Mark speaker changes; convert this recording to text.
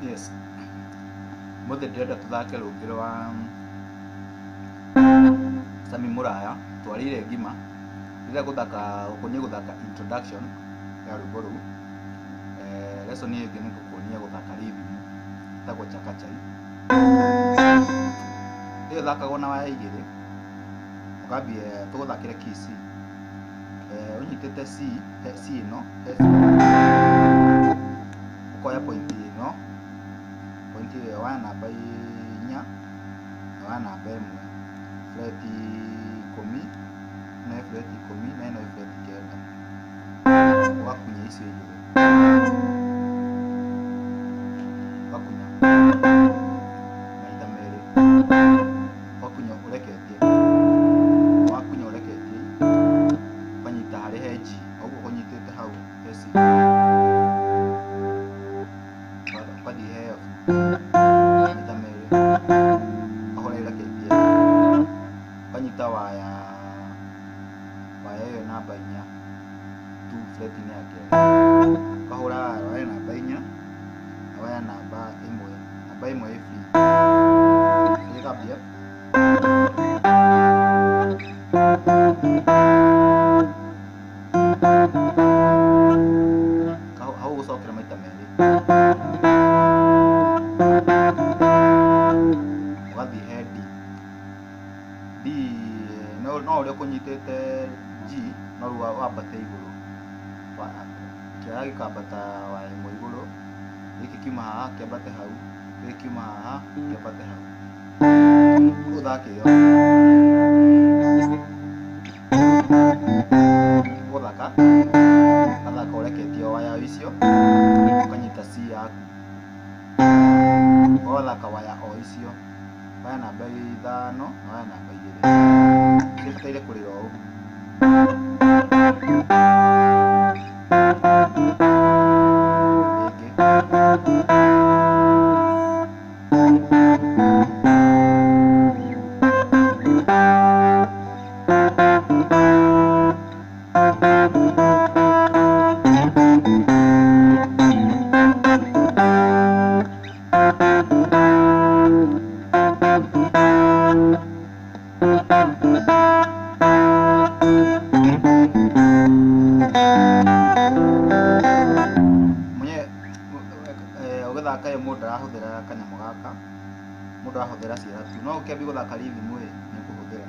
Speaker 1: Yes. Mũthĩ ndĩrenda tũthake rũngĩ rwa Sami Muraya twarĩire ngima. Ndĩrenda gũthaka gũkuonia gũthaka introduction ya rwĩmbo rũu. Lesson ĩyo ĩngĩ nĩ ngũkuonia gũthaka rhythm ĩtagwo chakachai. Ĩyo ĩthakagwo na waya igĩrĩ. Ũkambia tũgũthakĩre key C. Ũnyitĩte C, C ĩno, he C. Ũkoya point ĩno, point ĩyo waya namba inya na waya namba ĩmwe. Fret ikũmi, ĩno ĩ fret ikũmi na ĩno ĩ fret 9. Ũgakunya icio igĩrĩ. Ũgakunya maita merĩ. Ũgakunya ũreketie. Wakunya ũreketie, ũkanyita harĩ he G, ũguo ũnyitĩte hau he C. Ũgathiĩ he F, maita merĩ. Ũkahũra ĩreketie. Ũkanyita waya ĩyo namba inya tu fret-inĩ ya kerĩ. Ũkahũra waya namba inya na waya namba ĩmwe. Namba ĩmwe ĩ free. Ĩkambia. Hau ũgũcokera maita merĩ. Ũgathiĩ he D. D no ũrĩa ũkũnyitĩte G no rĩu wambate igũrũ. Kĩara gĩkambata waya ĩmwe igũrũ, gĩkĩ kiuma haha kĩambate hau, gĩkĩ kiuma haha kĩambate hau. Ũthake ĩyo. Ũgũthaka, ũgathaka ũreketie waya icio, ũkanyita C yaku. Ũgathaka waya o icio, waya namba ithano na waya namba igĩrĩ. Cibataire kũrĩra ũũ. Rĩngĩ. Ũgĩthaka ĩyo mũndũ arahũthĩra kanyamũ gaka, mũndũ arahũthĩra ciara tu. No ũkĩambia gũthaka rhythm ĩ, nĩ ũkũhũthĩra.